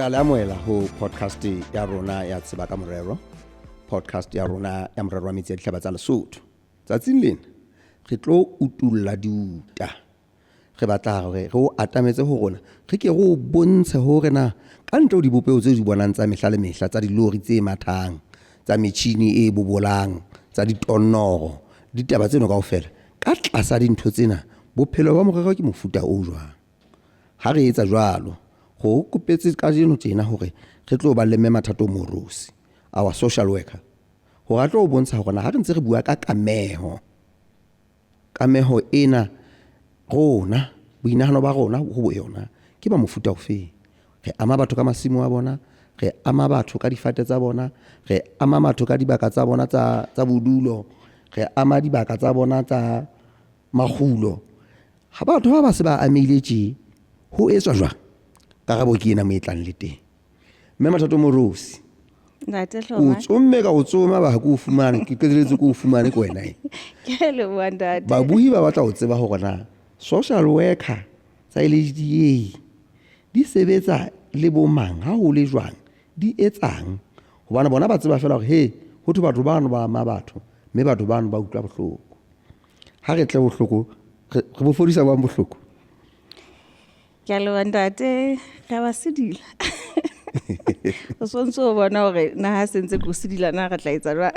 Re a le amohela ho podcast ya rona ya Tseba ka Morero, podcast ya rona ya morero wa metsi ya dihlaba tsa Lesotho. Tsatsing lena re tlo utulla diuta. Re batla hore re o atametse ho rona, re ke re o bontshe hore na ka ntle ho dibopeho tseo di bonang tsa mehla le mehla tsa dilori tse mathang, tsa metjhini e bobolang, tsa ditonnoro, ditaba tseno kaofela, ka tlasa dintho tsena bophelo ba morero ke mofuta o jwang. Ha re etsa jwalo, re o kopetse kajeno tjena hore re tlo ba le Mme Mathato Moorosi, our social worker, hore a tlo o bontsha hore na ha re ntse re bua ka kameho, kameho ena rona, boinahano ba rona ho bo yona ke ba mofuta ofeng. Re ama batho ka masimo a bona, re ama batho ka difate tsa bona, re ama batho ka dibaka tsa bona tsa bodulo, re ama dibaka tsa bona tsa makgulo. Ha batho ba ba se ba amehile tje, ho etswa jwang? Karabo ke ena mo e tlang le teng. Mme Mathato Moorosi, Ntate o Hloma. tsomme ka o tsoma ba ha ke o fumane, ke qetelletse ke o fumane ke wena ena. Ke a leboha ntate. Babuhi ba batla ho tseba hore na social worker tsa LHDA di sebetsa le bo mang, ha ho le jwang, di etsang? Hobane bona ba tseba fela hore he, ho thwe batho bano ba ama batho, mme batho bano ba utlwa bohloko. Ha re tle bohloko, re bo fodisa jwang bohloko? Ke a leboha ntate, re a ba sedila. O sontso o bona hore na ha se ntse ke o sedila na re tla etsa jwang.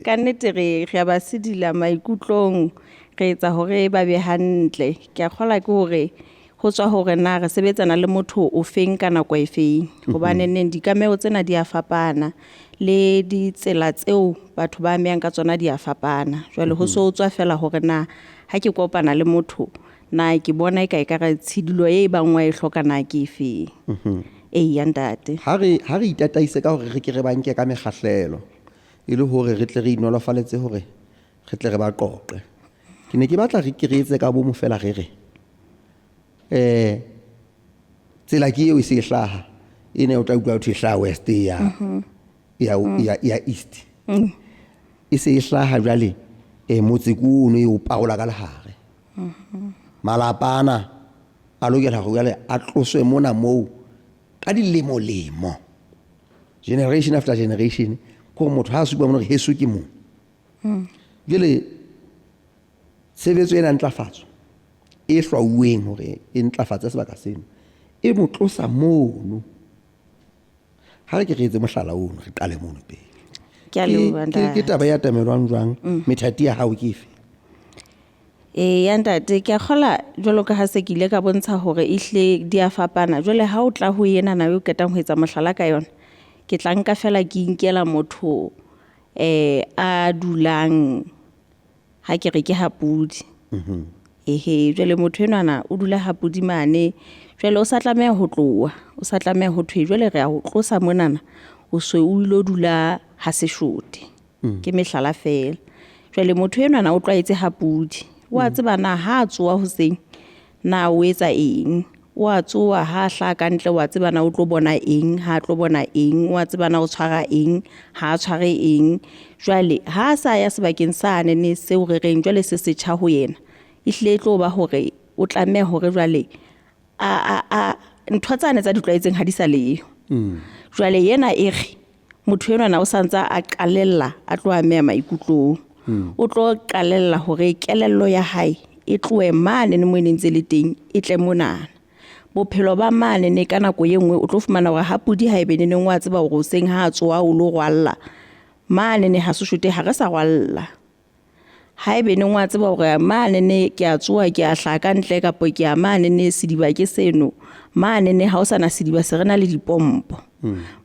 Ka nnete re a ba sedila maikutlong, re etsa hore ba be hantle. Ke a kgolwa ke hore ho tswa hore na re sebetsana le motho o feng ka nako e feng. Hobane neng dikameho tsena di a fapana le ditsela tseo batho ba amehang ka tsona di a fapana. Jwale ho so tswa fela hore na ha ke kopana le motho na ke bona e ka ekare tshidilo e bang wa e hloka na ke efeng. Eya ntate. Ha re itataise ka hore re ke re ba nke ka mekgahlelo e le hore re tle re inolofaletse hore re tle re ba qoqe. Ke ne ke batla re ke re etse ka bomo fela re re tsela ke eo e se e hlaha, e ne o tla utlwa ho thwe e hlaha west ya east. E se e hlaha jwale, motse ke ono e o parola ka lehare. Malapa ana a lokela hore jwale a tloswe mona moo ka dilemo-lemo, generation after generation, ke hore motho ha a supa mona hore heso ke mong. Jwale tshebetso ena ntlafatso e hlwauweng hore e ntlafatse sebaka seno, e mo tlosa mono. Ha re ke re etse mohlala ono, re qale mono pele. Ke a leboha, Ke ntate. taba ya tamelwang jwang? Methati ya hao ke efe? Ya ntate, ke a kgola jwalo ka ha se ke ile ka bontsha hore ehlile di a fapana. Jwale ha o tla ho ena na yo qetang ho etsa mohlala ka yona, ke tla nka fela ke inkela motho a dulang ha ke re ke ha pudi. Ehe, jwale motho enwana o dula ha pudi mane. Jwale o sa tlameha ho tloha, o sa tlameha ho thwe jwale re a ho tlosa monana, o se o ilo dula ha seshote. Ke mehlala fela. Jwale motho enwana o tlwaetse ha pudi. Wa tseba na ha a tsoha hoseng na o etsa eng? Wa tsoha ha a hlaha ka ntle, wa tseba na o tlo bona eng, ha a tlo bona eng, wa tseba na o tshwara eng, ha a tshware eng. Jwale ha a sa ya sebakeng sane ne seo re reng jwale se setjha ho yena, ehlile e tlo ba hore o tlameha hore jwale a ntho tsane tsa di tlwaetseng ha di sa leyo. Jwale yena e re motho enwana o santsa a qalella a tlo ameha maikutlong. O tlo qalella hore kelello ya hae e tlohe mane ne mo e neng ntse le teng, e tle monana. Bophelo ba mane ne ka nako e nngwe o tlo fumana hore ha pudi ha e be neneng wa tseba hore hoseng ha a tsoha o lo rwalla, mane ne ha se shote ha re sa rwalla. Ha ebe neng wa tseba hore mane ne ke a tsoha ke a hlaha ka ntle kapa ke a mane ne sediba ke seno, mane ne ha o sana sediba se re na le dipompo.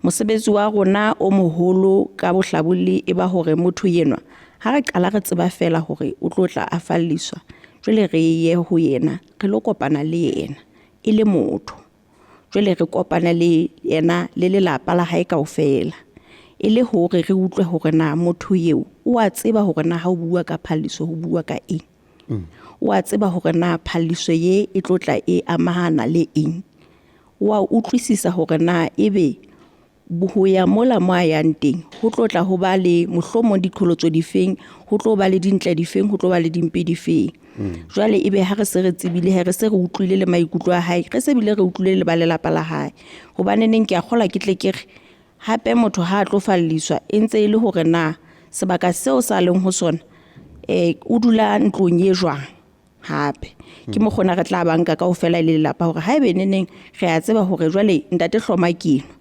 Mosebetsi wa rona o moholo ka bohlabolli e ba hore motho enwa ha re qala re tseba fela hore o tlo tla a falliswa, jwale re ye ho yena, re lo kopana le yena e le motho. Jwale re kopana le yena le lelapa la hae kaofela, e le hore re utlwe hore na motho eo o a tseba hore na ha o bua ka phalliso ho bua ka eng. O a tseba hore na phalliso ye e tlo tla e amahana le eng. O a utlwisisa hore na ebe Ho ya mola mo a yang teng ho tlo tla ho ba le mohlomong diqholotso difeng, ho tlo ba le dintle difeng, ho tlo ba le dimpe difeng. Jwale ebe ha re se re tsebile hee, re se re utlwile le maikutlo a hae, re se bile re utlwile le ba lelapa la hae. Hobaneneng ke a kgolwa ke tle ke re, hape motho ha a tlo falliswa e ntse e le hore na sebaka seo sa leng ho sona o dula ntlong e jwang hape. Ke mokgona re tla ba nka kaofela e le lelapa hore haebe neneng re a tseba hore jwale ntate Hloma ke enwa,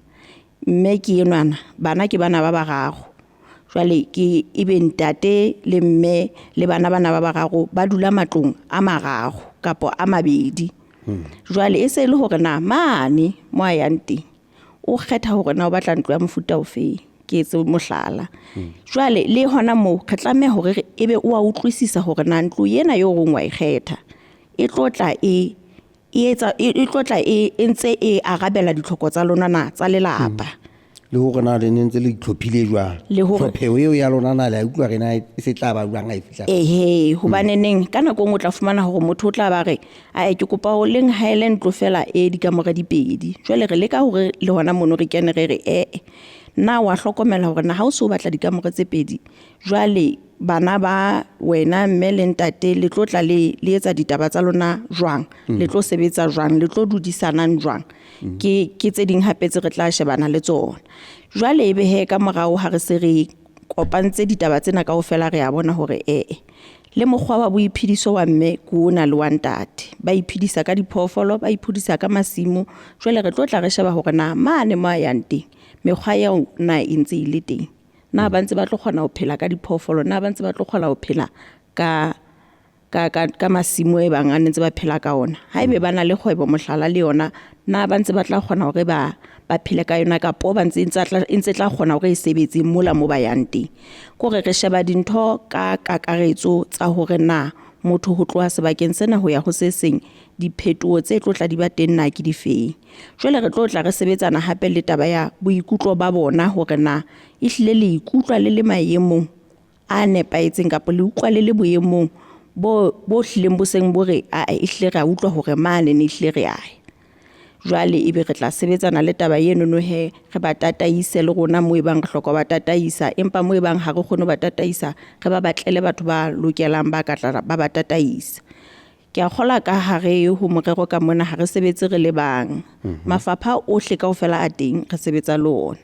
mme ke enwana, bana ke bana ba bararo. Jwale ke ebe ntate le mme le bana bana ba bararo ba dula matlong a mararo kapa a mabedi. Jwale e se le hore na mane mo a yang teng o kgetha hore na o batla ntlo ya mofuta ofeng. Ke etse mohlala. Jwale le hona moo re tlameha hore ebe o a utlwisisa hore na ntlo ena eo reng wa e kgetha e tlo tla e etsa e tlo tla e ntse e arabela ditlhoko tsa lona na tsa lelapa. Le hore na le ne ntse le itlhophile jwang. Le hore Tlhopheho eo ya lona na le a utlwa re na e se tla ba jwang ha e fihla. Ehe, hobaneneng ka nako e nngwe o tla fumana hore motho o tla ba re, ae ke kopa o leng haele ntlo fela e dikamore di pedi. Jwale re leka hore le hona mono re kene re re ee, na wa hlokomela hore na ha o so batla dikamore tse pedi, jwale bana ba wena mme le ntate le tlo tla le etsa ditaba tsa lona jwang, le tlo sebetsa jwang, le tlo dudisanang jwang. Ke tse ding hape tse re tla shebana le tsona. Jwale ebe hee ka morao ha re se re kopantse ditaba tsena kaofela, re a bona hore ee le mokgwa wa boiphediso wa mme ke ona le wa ntate. Ba iphedisa ka diphoofolo, ba iphedisa ka masimo. Jwale re tlo tla re sheba hore na mane mo a yang teng mekgwa eo na e ntse e le teng. Na ba ntse ba tlo kgona ho phela ka diphoofolo, na ba ntse ba tlo kgona ho phela ka masimo e bang a ne ntse ba phela ka ona. Haebe ba na le kgwebo mohlala le yona, na ba ntse ba tla kgona hore ba phele ka yona kapo ba ntse e ntse tla kgona hore e sebetse mola mo ba yang teng. Ke hore re sheba dintho ka kakaretso tsa hore na motho ho tloha sebakeng sena ho ya ho se seng, diphetoho tse tlo tla di ba teng na ke difeng. Jwale re tlo tla re sebetsana hape le taba ya boikutlo ba bona hore na ehlile le ikutlwa le le maemong a nepahetseng kapa le utlwa le le boemong bo hlileng bo seng bo re ae ehlile re a utlwa hore mane ne ehlile re aya. Jwale ebe re tla sebetsana le taba enono hee, re ba tataise le rona moo ebang re hloka ho ba tataisa, empa moo ebang ha re kgone ho ba tataisa, re ba batlele batho ba lokelang ba ka tla ba ba tataisa. Ke a kgolwa ka hare ho morero ka mona ha re sebetse re le bang. Mafapha ohle kaofela a teng re sebetsa le ona.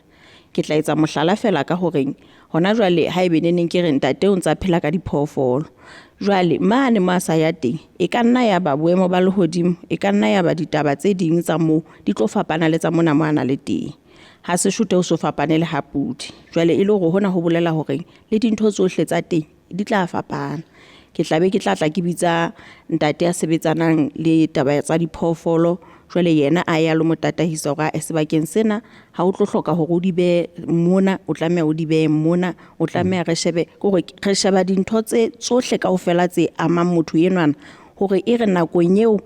Ke tla etsa mohlala fela ka horeng hona jwale haebe neneng ke re ntate o ntsa phela ka diphoofolo. Jwale mane mo a sa ya teng e ka nna ya ba boemo ba lehodimo, e ka nna ya ba ditaba tse ding tsa moo di tlo fapana le tsa mona mo a na le teng. Ha se shote ho so fapane le ha pudi. Jwale e le hore hona ho bolela hore le dintho tsohle tsa teng di tla fapana. Ke tla be ke tla tla ke bitsa ntate ya sebetsanang le taba tsa diphoofolo. Jwale yena a ya lo mo tataisa hore sebakeng sena ha o tlo hloka hore o di behe mona, o tlameha o di behe mona, o tlameha re shebe kore re sheba dintho tse tsohle kaofela tse amang motho enwana hore e re nakong eo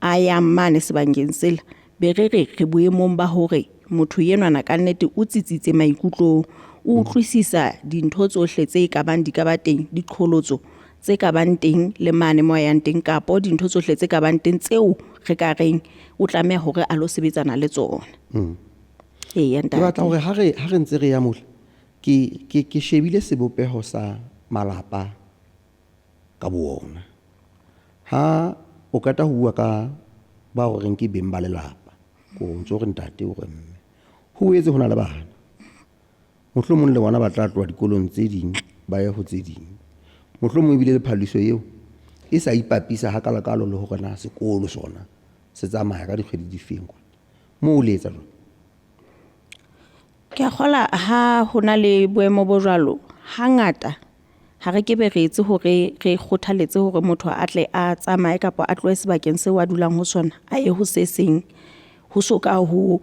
a yang mane sebakeng sela, be re re re boemong ba hore motho enwana kannete o tsitsitse maikutlong, o utlwisisa dintho tsohle tse kabang di ka ba teng, diqholotso tse ka bang teng le mane mo a yang teng kapo dintho tsohle tse ka bang teng tseo re ka reng o tlameha hore a lo sebetsana le tsona. Eya Ke ntate. batla hore ha re ntse re ya mola, ke shebile sebopeho sa malapa ka bo ona. Ha o qeta ho bua ka ba o reng ke beng ba lelapa, ko ntso re ntate o re mme. Ho boetse ho na le bana. Mohlomong le bona ba tla tloha dikolong tse ding ba ye ho tse ding. Mohlomong ebile le phaliso eo e sa ipapisa hakalakalo le hore na sekolo sona se tsamaya ka dikgwedi di feng kwana. Moo le etsa jwang? Ke a kgolwa ha ho na le boemo bo jwalo, hangata ha re kebe re etse hore re kgothaletse hore motho a tle a tsamaye kapa a tlohe sebakeng seo a dulang ho sona, a ye ho se seng. Ho so ka ho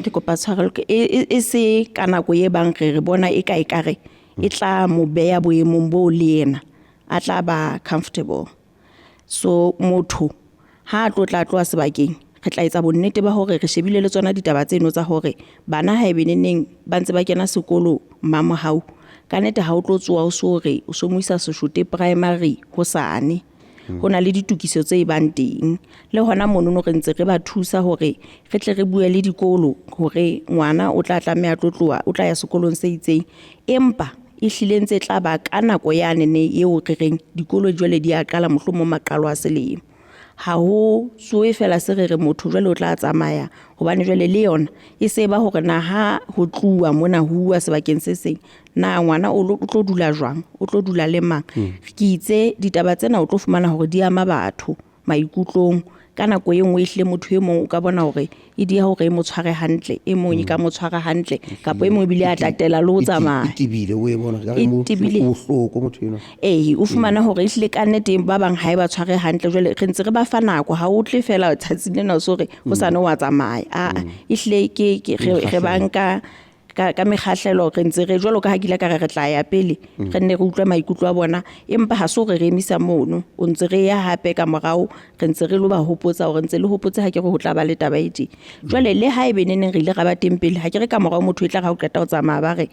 ke kopa tshwarelo e se ka nako e bang re bona e ka ekare e tla mo beha boemong bo le yena a tla ba comfortable. So motho ha a tlo tla tloha sebakeng, re tla etsa bonnete ba hore re shebile le tsona ditaba tseno tsa hore bana haebe neneng ba ntse ba kena sekolo mamohau, ka nnete ha o tlo tsoha o so re o so mo isa Seshote Primary hosane. Ho na le ditokiso tse bang teng. Le hona monono re ntse re ba thusa hore re tle re bue le dikolo hore ngwana o tla tlameha tlo tloha, o tla ya sekolong se itseng. Empa e hlile ntse tla ba ka nako yane ne eo re reng dikolo jwale di a qala mohlomong maqalo a selemo. Ha ho tsohe fela se re re motho jwale o tla tsamaya hobane jwale le yona e se ba hore na ha ho tluwa mona ho uwa sebakeng se seng, na ngwana o tlo dula jwang, o tlo dula le mang. Ke itse ditaba tsena o tlo fumana hore di ama batho maikutlong. Ka nako e nngwe ehlile motho e mong o ka bona hore e dieha hore e mo tshware hantle, e mong e ka mo tshwara hantle kapa e mong ebile a tatela le ho tsamaya. E tebile o e bona ka E re mo tebile. o bohloko motho enwa. Ee, o fumana hore ehlile ka nnete ba bang ha e ba tshware hantle. Jwale re ntse re ba fa nako, ha o tle fela tsatsing lena o so re hosane wa tsamaya. Aa, ehlile ke re ba nka ka mekgahlelo, re ntse re jwalo ka ha ke ile ka re re tla ya pele, re nne re utlwe maikutlo a bona, empa ha se hore re emisa mono, o ntse re ya hape ka morao, re ntse re lo ba hopotsa hore ntse le hopotse ha ke re ho tla ba le taba e tje. Jwale le ha ebe neneng re ile ra ba teng pele, ha ke re ka morao motho e tla re ha o qeta ho tsamaya ba re,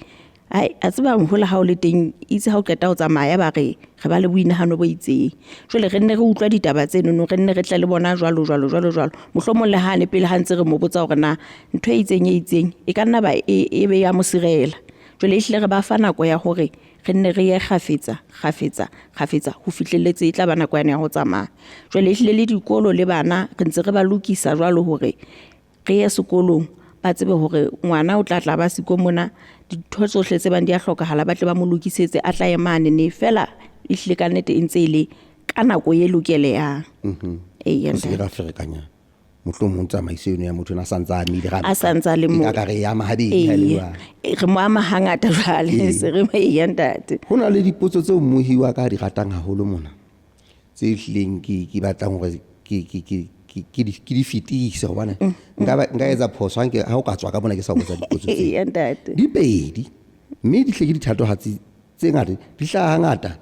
ai, a tseba hola ha o le teng, itse ha o qeta ho tsamaya ba re re ba le boinahano bo itseng. Jwale re nne re utlwa ditaba tsenono, re nne re tle le bona jwalo jwalo jwalo jwalo. Mohlomong le hane pele ha ntse re mo botsa hore na ntho e itseng e itseng e ka nna ba e be ya mo sirela. Jwale ehlile re ba fa nako ya hore re nne re ye kgafetsa kgafetsa kgafetsa ho fihlelletse e tla ba nako yane ya ho tsamaya. Jwale ehlile le dikolo le bana re ntse re ba lokisa jwalo hore re ye sekolong ba tsebe hore ngwana o tla tla ba siko mona, dintho tsohle tse bang di a hlokahala ba tle ba mo lokisetse a tla ye mane ne fela ehlile ka nnete e ntse e le ka nako e lokelehang. Ee, O se ke ra ferekanya mohlomong tsamaiso eno ya motho ena a sa ntse a amile ra A sa ntse a le e mo. ka ka re e ama habedi ha e le Ee, jwalo. re mo ama hangata jwale, se re mo eya ntate. Ho na le dipotso tseo mmohi wa ka a di ratang haholo mona, tse hlileng ke batlang hore ke di fetise hobane nka etsa phoso ha nke ha o ka tswa ka mona ke sa o botsa dipotso tseo. Eya, ntate. Di pedi, mme di hle ke dithatohatsi tse ngata, di hlaha hangata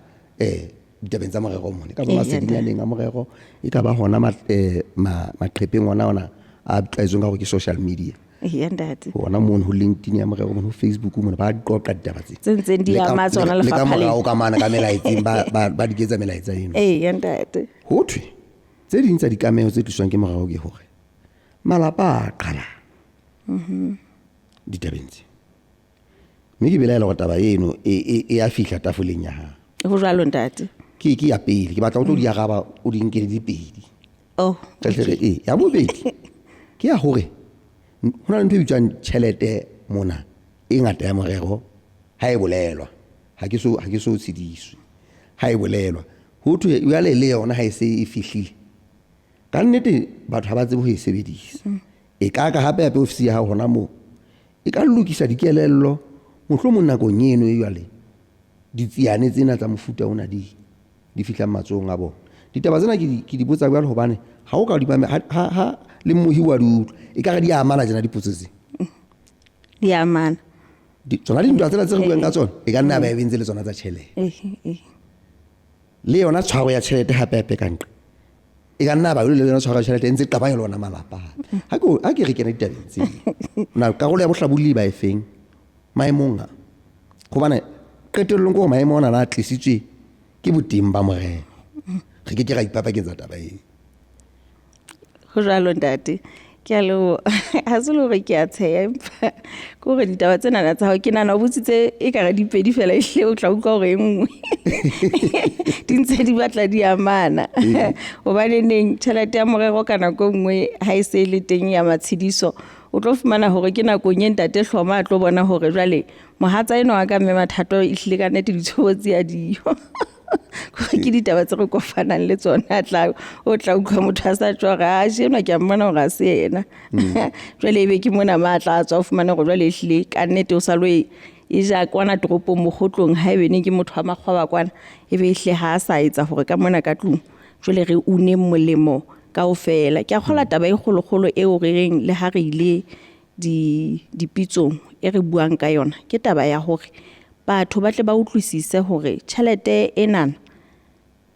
ditabeng tsa morero mona. E ka ba Eya, masedinyaneng a morero, e ka ba hona maqepheng ona a tlwaetsweng ka hore ke social media. Eya, ntate. Hona mono ho LinkedIn ya morero mona, ho Facebook mona, ba qoqa ditaba tse. Tse ntseng di Le ama tsona ka lefapha lena. morao ka mane ka melaetseng, ba di ketsa melaetsa eno. Eya, ntate. Ho thwe tse ding tsa dikameho tse tliswang ke morero ke hore malapa a qala ditabeng tse. Mme ke belaela hore taba eno e a fihla tafoleng ya hao. Ho jwalo, ntate. Ke ya pele, ke batla o tlo di araba o di nke di pedi. Oh, Re tle re, ee, ya bobedi ke ya hore ho na le ntho e bitswang tjhelete mona e ngata ya morero ha e bolelwa. Ha ke so, ha ke so tshediswe. Ha e bolelwa. Ho thwe jwale le yona ha e se e fihlile. Ka nnete batho ha ba tsebe ho e sebedisa. E ka ka hape hape ofisi ya hao hona moo e ka lokisa dikelello mohlomong nakong eno e jwale ditsiane tsena tsa mofuta ona di fihlang matsohong a bona. Ditaba tsena ke di botsa jwalo hobane ha o ka di mamela, ha le mmohi wa di utlwa, e ka re di amana tjena dipotso tse. Di amana. Tsona dintwa tsena tse re buang ka tsona, e ka nna ba e bentse le tsona tsa tjhelete. Le yona tshwaro ya tjhelete hape hape ka nqa. E ka nna ba le yona tshwaro ya tjhelete e ntse e qabanya le ona malapa hape. Ha ke re kena ditabeng tse. Na karolo ya bohlabolli ba e feng maemong a? Hobane qetellong ke hore maemo ana a tlisitswe ke boteng ba morero. Re ke ke ra ipapaketsa taba eo. Ho jwalo, ntate. Ke a leboha. Ha se le hore ke a tsheha, empa ke hore ditaba tsena tsa hao ke nahana o botsitse e ka re di pedi fela, ehlile o tla utlwa hore e nngwe. Di ntse di batla di amana. Hobane neng tjhelete ya morero ka nako e nngwe ha e se e le teng ya matshediso, o tlo fumana hore ke nakong e ntate Hloma a tlo bona hore jwale mohatsa enwa wa ka mme Mathato ehlile ka nnete ditshobotsi ha diyo. Ke ditaba tse re kopanang le tsona, o tla utlwa motho a sa tjho hore, ah, tjhe, enwa ke a mmona hore ha se yena. Jwale ebe ke mona ma tla tswa o fumane hore jwale ehlile ka nnete o sa lo e ja kwana toropong mokgotlong, ha ebe ne ke motho wa makgowa kwana, ebe ehlile ha a sa etsa hore ka mona ka tlung jwale re une molemo kaofela. Ke a kgolwa taba e kgolokgolo eo re reng le ha re ile dipitsong e re buang ka yona, ke taba ya hore batho ba tle ba utlwisise hore tjhelete enana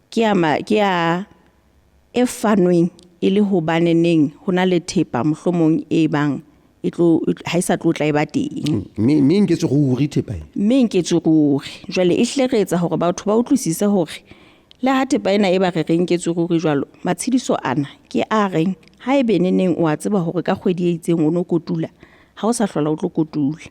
ke ya ke ya e fanweng e le hobaneneng ho na le thepa mohlomong e bang e tlo, ha e sa tlo tla e ba teng. Mme e nketswe ruri thepa e. Mme e nketswe ruri. Jwale e hlile re etsa hore batho ba utlwisise hore Le ha thepa ena e ba re re nketswe ruri jwalo, matshediso ana ke a reng haebe neneng o a tseba hore ka kgwedi e itseng o no kotula, ha o sa hlola o tlo kotula.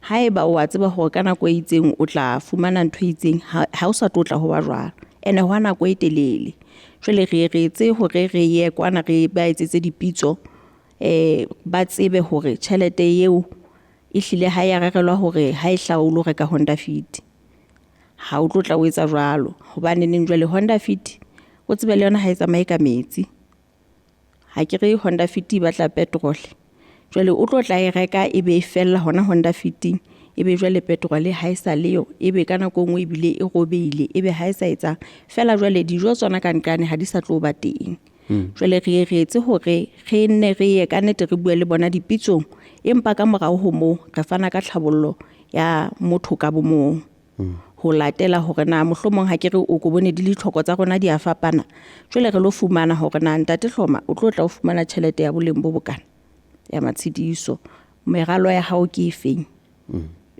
Haeba o a tseba hore ka nako e itseng o tla fumana ntho e itseng, ha o sa tlo tla ho ba jwalo. Ene hwa nako e telele. Jwale re re etse hore re ye kwana re ba etsetse dipitso, ba tsebe hore tjhelete eo e hlile ha ya rerelwa hore ha e hlaha o lo reka Honda Fit. Ha o tlo tla o etsa jwalo. Hobaneneng jwale Honda Fit o tsebe le yona ha e tsamaye ka metsi. Ha ke re Honda Fit e batla petrol. Jwale o tlo tla e reka e be e fella hona Honda Fit-ing. Ebe jwale petrol ha e sa leyo, ebe ka nako e nngwe ebile e robehile, ebe ha e sa etsang. Feela jwale dijo tsona ka nqane ha di sa tlo ba teng. Jwale re re etse hore re nne re ye ka nnete re bue le bona dipitsong, empa ka morao ho moo re fana ka tlhabollo ya motho ka bo mong. Ho latela hore na mohlomong ha ke re o ko bone di ditlhoko tsa rona di a fapana. Jwale re lo fumana hore na ntate Hloma o tlo tla o fumana tjhelete ya boleng bo bokana ya matshediso. Meralo ya hao ke efeng?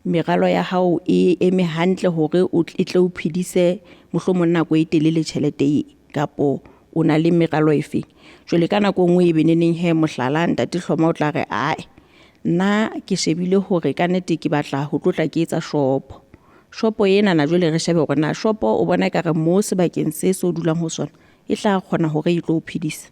Meralo ya hao e eme hantle hore o e tle o phedise mohlomong nako e telele tjhelete e kapo o na le meralo e feng? Jwale ka nako e nngwe e be neneng he mohlala ntate Hloma o tla re ae nna ke shebile hore ka nnete ke batla ho tlo tla ke etsa shopo. Shopo enana jwale re shebe hore na shopo o bona ekare mo sebakeng se se o dulang ho sona e tla kgona hore e tlo o phedisa.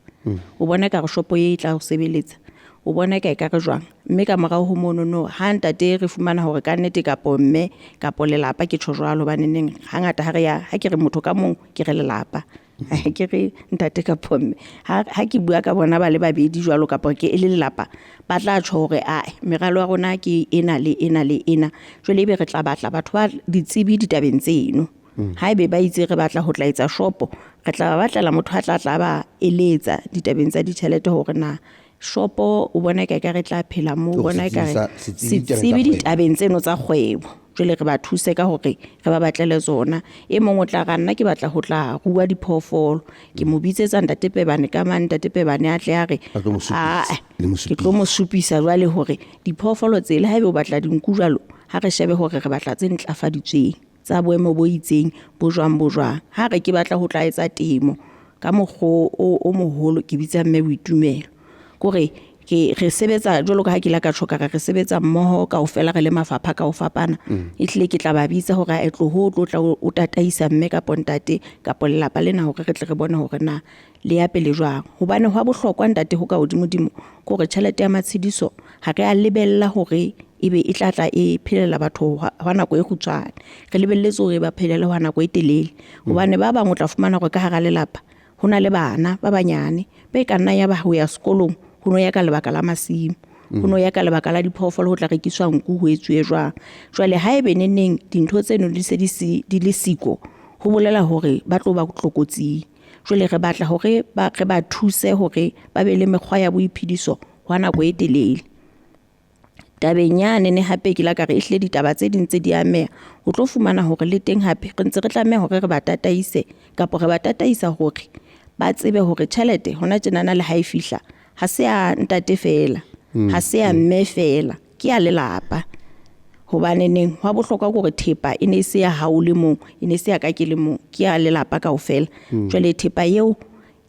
O bona ekare shopo e tla o sebeletsa. O bona ka ekare jwang. Mme ka morao ho monono ha ntate re fumana hore ka nnete kapo mme kapo lelapa ke tjho jwalo hobane neng hangata ha re ya ha ke re motho ka mong ke re lelapa. Ke re ntate kapo mme. Ha ke bua ka bona ba le babedi jwalo kapa ke e le lelapa, ba tla tjho hore ae meralo ya rona ke ena le ena le ena. Jwale ebe re tla batla batho ba ditsebi ditabeng tseno. Haebe ba itse re batla ho tla etsa shopo, re tla ba batlela motho a tla tla ba eletsa ditabeng tsa ditjhelete hore na shopo o bona ka ekare tla phela moo, o bona ekare setsebi ditabeng tseno tsa kgwebo. Jwale re ba thuse ka hore re ba batlele tsona. E mong o tla ra nna ke batla ho tla rua diphoofolo. Ke mo bitsetsa ntate Pebane ka mang, ntate Pebane a tle a re, ae, ke tlo mo supisa jwale hore diphoofolo tsele haebe o batla dinku jwalo, ha re shebe hore re batla tse ntlafaditsweng tsa boemo bo itseng bo jwang bo jwang. Ha re ke batla ho tla etsa temo ka mokgwa o moholo, ke bitsa mme Boitumelo. Kore ke re sebetsa jwalo ka ha ke la ka tjho ka re re sebetsa mmoho kaofela re le mafapha ka ho fapana. Ehlile ke tla ba bitsa hore a tlo ho tlo tla o tataisa mme kapo ntate kapo lelapa lena hore re tle re bone hore na le ya pele jwang. Hobane hwa bohlokwa ntate ho ka hodimodimo ke hore tjhelete ya matshediso ha re a lebella hore ebe e tla tla e phelela batho hwa nako e kgutshwane. Re lebelletse hore ba phelele hwa nako e telele. Hobane ba bang o tla fumana hore ka hara lelapa ho na le bana ba banyane ba e ka nna ya ba ho ya sekolong ho no ya ka lebaka la masimo, ho no ya ka lebaka la diphoofolo ho tla rekiswa nku ho etsuwe jwang. Jwale haebe neneng dintho tseno di se di se di le siko, ho bolela hore ba tlo ba tlokotsing. Jwale re batla hore ba re ba thuse hore ba be le mekgwa ya boiphediso hwa nako e telele. Tabeng yane ne hape ke la ka re ehlile ditaba tse ding tse di ameha, o tlo fumana hore le teng hape re ntse re tlameha hore re ba tataise kapa re ba tataisa hore ba tsebe hore tjhelete hona tjenana le ha e fihla ha se ya ntate feela, ha se ya mme feela, ke ya lelapa. Hobane neng hwa bohlokwa ke hore thepa e ne se ya hao le mong, e ne se ya ka ke le mong, ke ya lelapa kaofela. Jwale thepa eo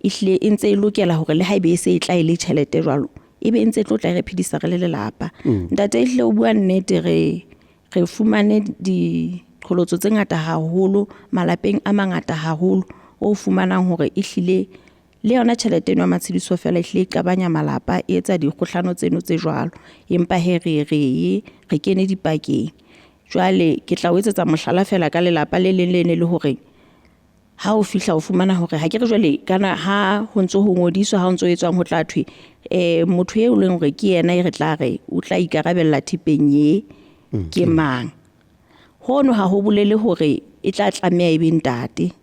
ehlile e ntse e lokela hore le haebe e se e tla e le tjhelete jwalo, ebe e ntse e tlo tla re phedisa re le lelapa. Ntate ehlile o bua nnete, re re fumane diqholotso tse ngata haholo malapeng a mangata haholo, o fumanang hore ehlile le yona tjhelete eno ya matshediso feela ehlile e qabanya malapa, e etsa dikgohlano tseno tse jwalo. Empa hee re re ye re kene dipakeng. Jwale ke tla o etsetsa mohlala feela ka lelapa le leng le ne le hore ha o fihla o fumana hore ha ke re jwale kana ha ho ntso ho ngodiswa, ha ho ntso etswang ho tla thwe motho eo leng hore ke yena e re tla re o tla ikarabella thepeng e ke mang. Hono ha ho bolele hore e tla tlameha e be ntate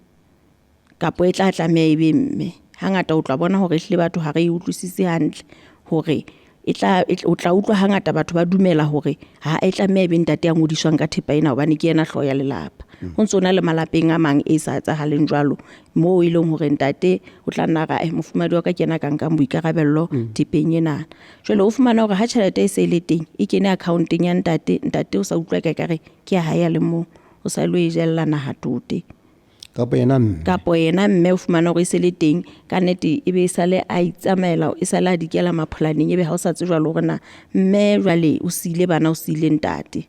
kapa e tla tlameha e be mme. Hangata o tla bona hore ehlile batho ha re e utlwisise hantle hore e tla o tla utlwa hangata batho ba dumela hore ha e tlameha e be ntate ya ngodiswang ka thepa ena hobane ke yena hlooho ya lelapa. Ho ntso na le malapeng a mang e sa etsahaleng jwalo, moo e leng hore ntate o tla nna ra mofumahadi wa ka ke yena ka nkang boikarabello thepeng ena. Jwale o fumana hore ha tjhelete e se e le teng e kene account-eng ya ntate, ntate o sa utlwa ka ekare ke ya hae a le mong, o sa lo e jella naha tote. Kapo yena mme. Kapo yena mme o fumana hore e se le teng, ka nnete e be e sale a itsamaela, e sale a dikela mapholaneng, ebe ha o sa tsejwa le hore na mme jwale o siile bana, o siile ntate.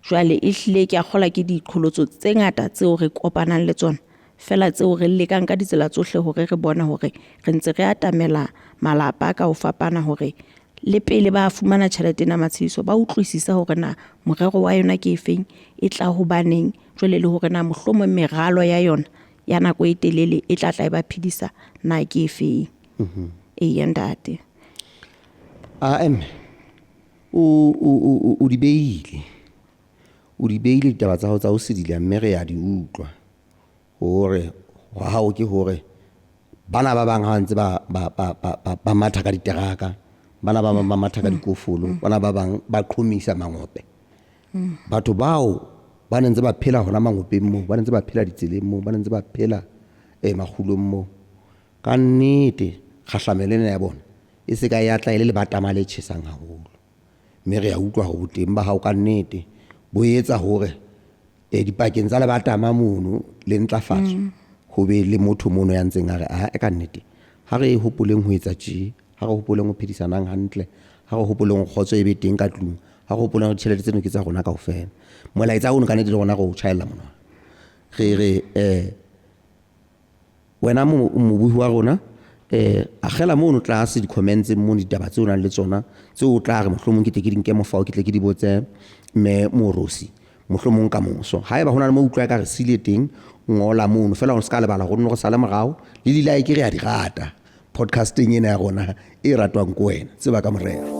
Jwale ehlile ke a kgolwa ke diqholotso tse ngata tseo re kopanang le tsona, feela tseo re lekang ka ditsela tsohle hore re bone hore re ntse re atamela malapa ka ho fapana hore le pele ba fumana tjhelete ena matshediso, ba utlwisise hore na morero wa yona ke efeng, e tla hobaneng, jwale le hore na mohlomong meralo ya yona ya nako e telele e tla tla e ba phedisa na ke efeng. Eya ntate. A mme o di beile. O di beile ditaba tsa hao tsa ho sedila mme re ya di utlwa. Hore wa hao ke hore bana ba bang ha ntse ba matha ka diteraka, bana ba bang ba matha ka dikofolo, bana ba bang ba qhomisa mangope. Batho bao ba ne ntse ba phela hona mangopeng moo, ba ne ntse ba phela ditseleng moo, ba ne ntse ba phela makgulong moo. Ka nnete kgahlamelo ena ya bona e se ka ya tla e le lebatama le tjhesang haholo. Mme re a utlwa hore boteng ba hao ka nnete bo etsa hore dipakeng tsa lebatama mono le ntlafatso ho be le motho mono ya ntseng a re a ka nnete ha re hopoleng ho etsa tje, ha re hopoleng ho phedisanang hantle, ha re hopoleng kgotso e be teng ka tlung, ha re hopoleng hore ditjhelete tseno ke tsa rona kaofela. Molaetsa ono ka nnete le rona re o tjhaella monwana. Re re wena mobuhi wa rona akgela mono tlase di-comments mono ditaba tseo o nang le tsona tseo o tla re mohlomong ke tle ke di nke mofao, ke tle ke di botse mme Morosi mohlomong ka moso. Haeba hona le mo utlwa ka re sile teng, ngola mono fela o ska lebala hore re sale morao le di-like re a di rata podcasting ena ya rona e ratwang ke wena. Tseba ka morero.